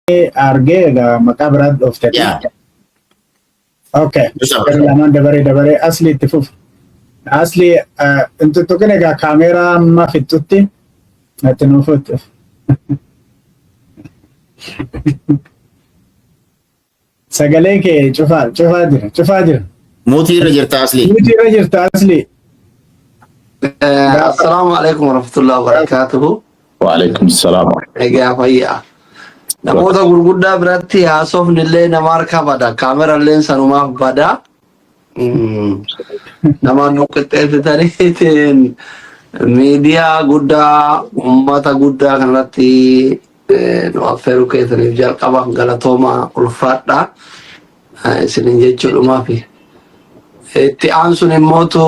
Argee egaa maqaa biraatti dhoofte. Yaa. Okay. Bisa. Gara lamaan dabaree dabaree Asli itti fufu. Asli hin tuttuqin egaa kaameeraa amma fixxutti itti nuuf itti. Sagalee kee cufaa cufaa jira cufaa jira. Muutii irra jirta Asli. Muutii irra jirta Asli. Assalaamu alaikum warahmatullahi wabarakatuhu. Waalaikum salaam. Egaa fayyaa. Namoota gurguddaa biratti haasofni illee nama harka bada. Kaamera illee sanumaaf bada. Nama nu qixxeessitaniitiin miidiyaa guddaa uummata guddaa kanarratti nu affeeruu keessaniif jalqaba galatooma ulfaadha. Isinin jechuudhumaafi. Itti aansuun immootu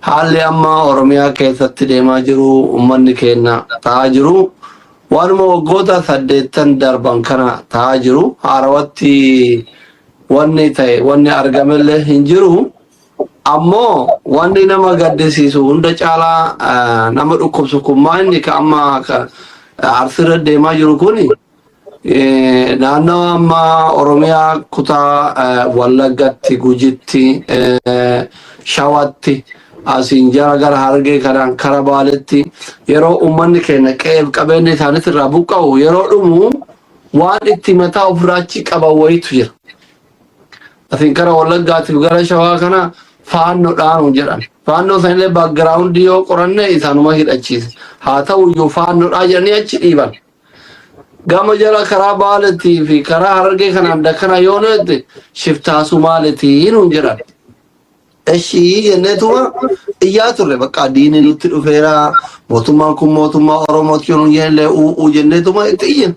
haalli amma Oromiyaa keessatti deemaa jiru uummanni keenya ta'aa jiru waanuma waggoota 80 darban kana ta'aa jiru haarawatti wanni ta'e wanni argamellee hin jiru. Ammoo wanni nama gaddisiisu hunda caalaa nama dhukkubsu kun maa inni ka amma ka Arsiirra deemaa jiru kuni naannawa amma Oromiyaa kutaa Wallaggatti, Gujitti, Shawatti, asiin jara gara Harargee kanaan kara Baaletti yeroo uummanni keenya qe'eef qabeenya isaaniis irraa buqqa'u yeroo dhumu waan itti mataa ofirraa achi qaban wayitu jira. Asiin kara Wallaggaatiif gara Shawaa kana faannoo dhaanuun jedhan. Faannoo sanillee baakgiraawundii yoo qoranne isaanuma hidhachiise. Haa ta'uyyuu faannoodhaa jedhanii achi dhiiban. Gama jala karaa Baaletii fi karaa Harargee kanaan dakkana yoo nuti shiftaa Sumaaletii nuun jedhan. Eshii jenneetuma iyyaa turre bakka diinni nutti dhufeera mootummaan kun mootummaa Oromooti yoo nuun jennellee u'uu jenneetuma itti iyyin.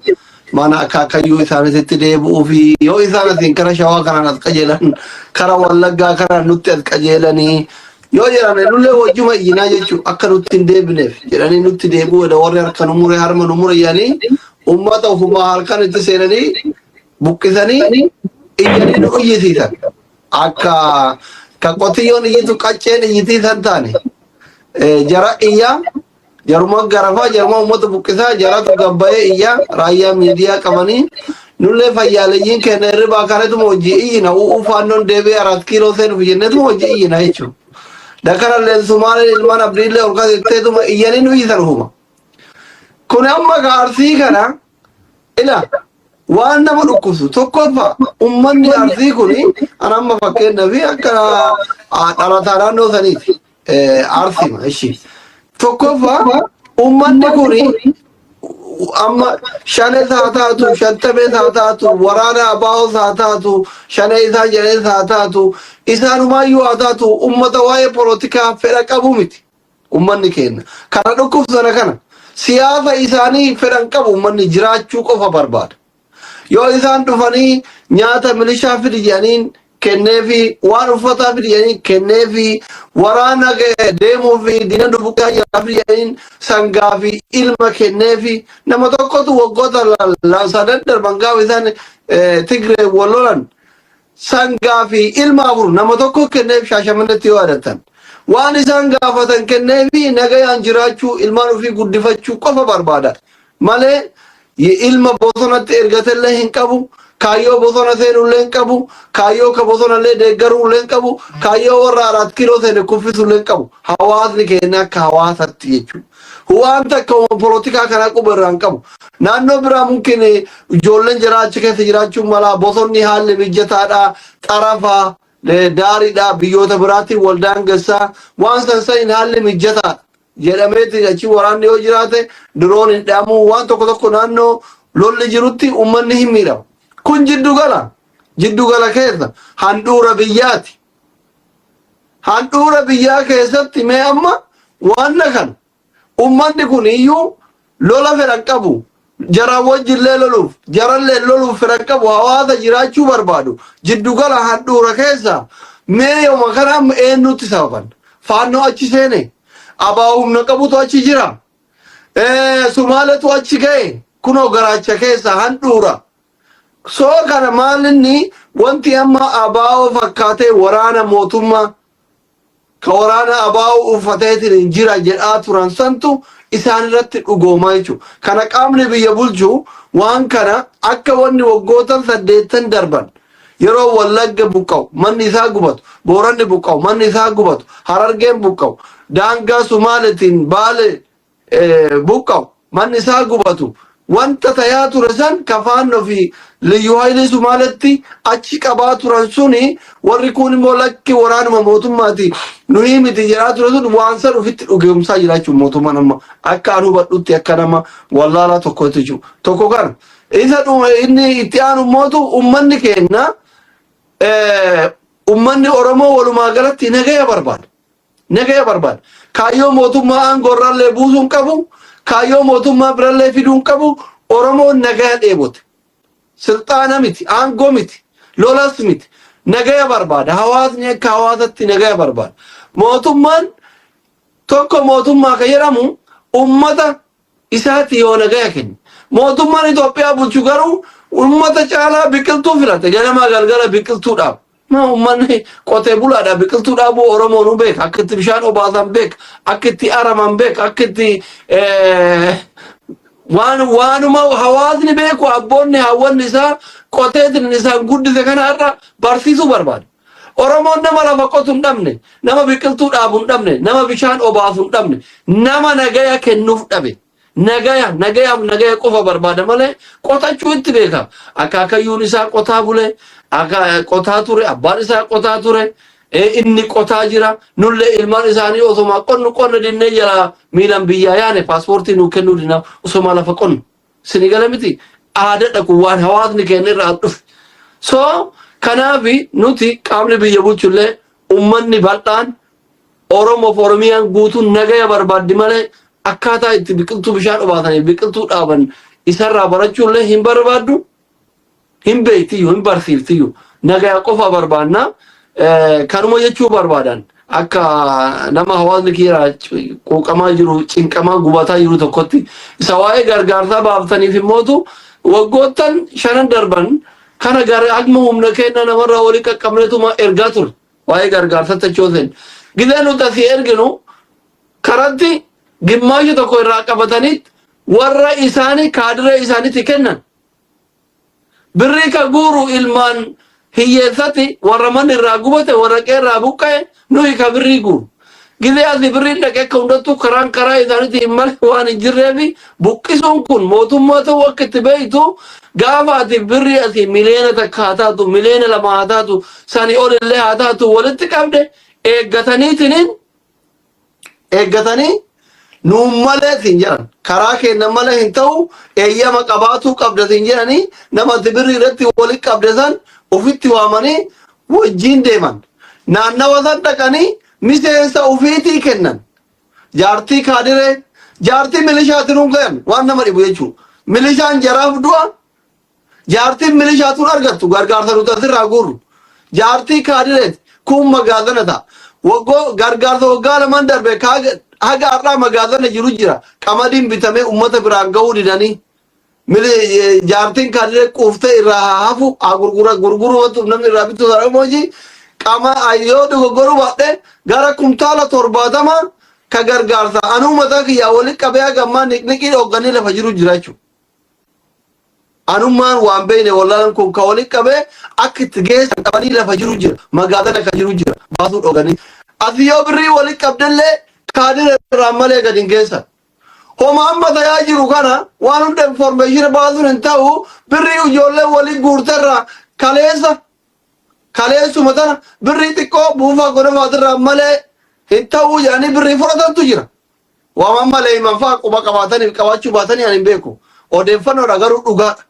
Mana akaakayyuu isaanitti deebi'uu fi yoo isaan asiin kara Shawaa kanaan as qajeelan kara Wallaggaa kanaan nutti as qajeelanii Yoo jedhame nullee wajjuma iyyinaa jechuun akka nutti hin deebineef jedhanii nutti deebi'uu jedha warri harka nu mure harma nu mure jedhanii uummata ofumaa halkan itti seenanii buqqisanii iyyanii nu iyyisiisan. Akka ka qotiyyoon iyyitu qacceen iyyitii san taane jara iyyaa Jaruma garafaa jaruma uummata buqqisaa jaratu gabbayee iyyaa raayyaa miidiyaa qabanii nullee fayyaaleyyiin keenya hirribaa kanatuma hojii iyyina u'uu faannoon deebi'ee araat kiiloo seenuuf jenneetuma hojii iyyina jechuudha. Dakarallee Sumaaleen ilmaan Abdiillee ol kasetteetuma iyyanii nu iyyisan ufuma. Kun amma ka Arsii kana ila waan nama dhukkubsu tokkoffaa uummanni Arsii kun an amma fakkeenyaaf akka dhalataa naannoo saniiti. Arsima ishi. Tokkoffaa uummanni kun amma shanes haa taatu shantamees haa taatu waraana abaa'os haa taatu shanee isaan jedhanis haa taatu isaanumaayyuu haa taatu uummata waa'ee polotikaa fedha qabu miti uummanni keenya. Kana dhukkubsana kana siyaasa isaanii fedhan qabu uummanni jiraachuu qofa barbaada. Yoo isaan dhufanii nyaata milishaa fidi jedhaniin kenneefi waan uffataa fidi jedhaniin kenneefi waraana deemuu fi diina dubuqaa jira fidi jedhaniin sangaa fi ilma kenneefi nama tokkotu waggoota sadan darban gaafa isaan Tigree wal lolan sangaa fi ilma afur nama tokko kenneef Shaashamannetti yoo yaadattan. Waan isaan gaafatan kenneefi nagayaan jiraachuu ilmaan ofii guddifachuu qofa barbaada. Malee ilma bosonatti ergatellee hin qabu, kaayyoo bosona seenullee hin qabu, kaayyoo ka bosonallee deeggaruullee hin qabu, kaayyoo warra araat kiiloo seene kuffisuullee hin qabu. Hawaasni keenya akka hawaasatti jechuudha. Waan takka polotikaa kanaa quba irraa hin qabu. Naannoo biraa mungkin ijoolleen jaraa achi keessa jiraachuun mala bosonni haalli mijataadha, xarafa, daariidha, biyyoota biraatiin wal daangessaa waan san saniin haalli mijataadha jedhameeti achi waraanni yoo jiraate diroon hin dhaamuu waan tokko tokko naannoo lolli jirutti uummanni hin miidhamu. Kun jiddugala jiddugala keessa handhuura biyyaati. Handhuura biyyaa keessatti mee amma wanna kana ummanni kun iyyuu lola fedhan qabu. Jaraan wajjillee loluuf, jarallee loluuf fedhan qabu hawaasa jiraachuu barbaadu. Jiddugala handhuura keessa mee yooma kana amma eenyutti sababan? Faannoo achi seene? Abaa humna qabutu achi jira? Sumaaletu achi ga'e? Kunoo garaacha keessa handhuura. Soo kana maalinni wanti amma abaa'oo fakkaatee waraana mootummaa ka waraana abaa'oo uffateetiin hin jira jedhaa turan santu isaan irratti dhugoomaa jechuudha. Kana qaamni biyya bulchu Waan kana akka wanni waggootan 8 darban yeroo Wallagga buqqa'u manni isaa gubatu, Booranni buqqa'u manni isaa gubatu, Harargeen buqqa'u, daangaa Sumaaletiin Baale buqqa'u manni isaa gubatu, wanta tayaa ture san ka Faannoo fi Liyyuu Haayilii Sumaaletti achi qabaa turan suni, warri kun immoo lakki waraanuma mootummaati nuyi miti jedhaa ture sun, waan san ofitti dhugeumsaa jiraachuun mootummaan amma akka an hubadhutti akka nama wallaalaa tokkotti jiru tokko kana. Isa dhuma inni itti aanu mootu ummanni keenya, ummanni Oromoo walumaa galatti nagaya barbaada. Nagaya barbaada. Kaayyoo mootummaa aangoo irraallee buusuu hin qabu. Kaayyoo mootummaa birallee fiduu hin qabu. Oromoon nagaya dheebote. Silxaana miti, aangoo miti, lolas miti. Nagaya barbaada. Hawaasni akka hawaasatti nagaya barbaada. Mootummaan tokko mootummaa kan jedhamu ummata isaati yoo nagaya kenne. Mootummaan Itoophiyaa bulchu garuu ummata caalaa biqiltuu filate. Ganamaa galgala biqiltuu dhaaba. Ma uummanni qotee bulaadha, biqiltuu dhaabuu Oromoo nu beeka. Akka itti bishaan obaasan beeka. Akka itti araman beeka. Akka itti waan waanuma hawaasni beeku abboonni hawwanni isaa qoteetiin isaan guddise kana har'a barsiisuu barbaada. Oromoon nama lafa qotu hin dhabne, nama biqiltuu dhaabu hin dhabne, nama bishaan obaasu hin dhabne, nama nagaya kennuuf dhabe. Nagaya, nagayaaf nagaya qofa barbaada malee qotachuu itti beeka. Akaakayyuun isaa qotaa bule, akka qotaa ture, abbaan isaa qotaa ture, inni qotaa jira. Nullee ilmaan isaanii osoma qonnu qonna dinnee jala miilan biyyaa yaane, paaspoortii nuu kennuu dinaa osoma lafa qonnu. Sini gala miti, aadaadha kun, waan hawaasni keenya irraa dhufe. So kanaafi nuti qaamni biyya bulchullee ummanni bal'aan Oromoof Oromiyaan guutuun nagaya barbaaddi malee akkaataa itti biqiltuu bishaan obaasanii biqiltuu dhaaban isarraa barachuullee hin barbaaddu, hin beektiyyuu, hin barsiiftiyyuu. Nagaya qofa barbaanna. Kanuma jechuu barbaadan, akka nama hawaasni kiyya quuqamaa jiru, cinqamaa gubataa jiru tokkotti. Isa waa'ee gargaarsaa baaftaniif immootu waggoottan 5 darban kana gara akkuma humna keenya namarraa walii qaqqabneetuma ergaa ture. Waa'ee gargaarsatti achoo seen. Gizee nuti asii erginu karatti gimmaasha tokko irraa qabatanii warra isaanii kaadiree isaaniitti kennan. Birrii ka guuru ilmaan hiyyeessatti, warra manni irraa gubate, warra qe'ee irraa buqqa'e nuyi ka birrii guuru. Gizee asii birriin dhaqee akka hundattuu karaan karaa isaaniitti hin malee waan hin jirreefi buqqisuun kun mootummaa ta'uu akka itti beektu, gaafa ati birrii asii 1 million haa taatu, 2 million haa taatu, sanii ol illee haa taatu, walitti qabde eeggataniitiniin eeggatanii nuun malee siin jedhan, karaa keenya malee hin ta'u, eeyyama qabaatuu qabda siin jedhanii, nama ati birrii irratti walitti qabde san ofitti waamanii wajjiin deeman. Naannawa san dhaqanii miseensa ofiitii kennan. Jaartii kaadiree, jaartii milishaatiin hun gayan waan nama dhibu jechuudha. Milishaan jaraaf du'a, jaartiin milishaatuun argattu gargaarsa nuti asirraa guurru. Jaartii kaadireeti kun magaazana ta'a. Waggoo gargaarsa waggaa 2n darbe haga har'aa magaazana jiru jira. Qamadiin bitamee uummata biraan gahuu didanii. Jaartiin kaadiree quuftee irraa haa hafu, haa gurgura gurguruu namni irraa bitu sana hojii qama yoo dogoggoruu baadhe gara kumtaala 70 ka gargaarsa anuu mataa kiyyaa walitti qabee haga ammaa niqniqii dhoogganii lafa jiru jira jechuudha. Anummaan waan beekne wallaalan kun ka walitti qabee akka itti geessan qabanii lafa jiru jira. Magaalaa ka jiru jira. Baasuu dhooganii. Asi yoo birrii walitti qabdellee kaadira irraa malee gadi hin geessan. Homa amma tayaa jiru kana waan hunda information baasuun hin ta'u. Birrii ijoollee waliin guurterraa kaleessa kaleessuma tana birrii xiqqoo buufaa godhafaatirraa malee hin ta'uu jedhanii birrii fudhatantu jira. Waan amma leeyman fa'aa quba qabaataniif qabaachuu baatanii ani hin beeku. Odeeffannoodha garuu dhugaadha.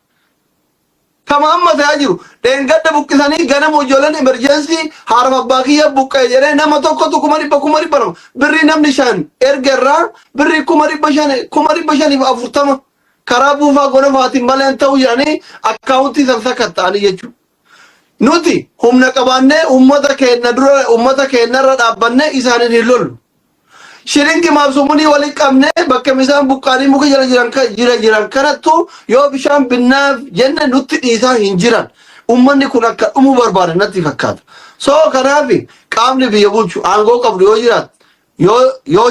Kama amma ta'aa jiru dheengadda buqqisanii ganama ijoolleen emergency haarama abbaa kiyya buqqa'e jedhee nama tokkotu 100,000, 200,000, birrii namni shan erga irraa birrii 500,000, 540,000 karaa buufaa gonofaatiin malee hin ta'u jedhanii akkaawuntii san sakatta'anii jechuudha. Nuti humna qabaannee uummata keenya dura uummata keenyarra dhaabbannee isaaniin hin lollu. Shiringi maabsumunii waliin qabnee bakka bishaan buqqaanii muka jala jiran jira jiran kanattu yoo bishaan binnaaf jenne nutti dhiisaa hin jiran. Uummanni kun akka dhumu barbaada natti fakkaata. So kanaaf qaamni biyya bulchu aangoo qabdu yoo jiraat yoo yoo